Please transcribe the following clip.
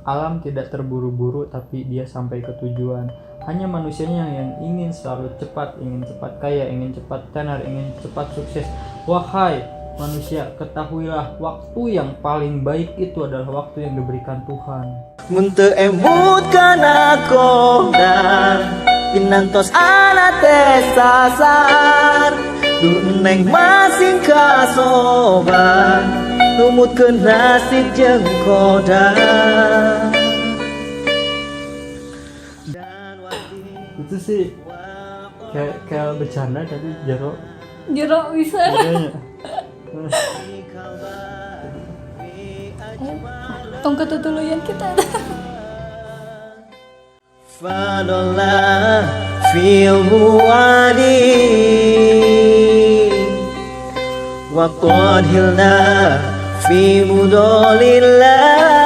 Alam tidak terburu-buru, tapi dia sampai ke tujuan. Hanya manusianya yang ingin selalu cepat, ingin cepat kaya, ingin cepat tenar, ingin cepat sukses. Wahai manusia, ketahuilah waktu yang paling baik itu adalah waktu yang diberikan Tuhan. Mun teu emut kana kodar, pinantos ana teh sasar. Duh neng masing kasobar, numutkeun nasib jeung kodar. Dan Itu sih kayak kayak bercanda, tapi jero. Jero bisa. Kayaknya. Tong ketutuluyan kita. Fadolah fil muadi wa qad hilna fi mudolillah.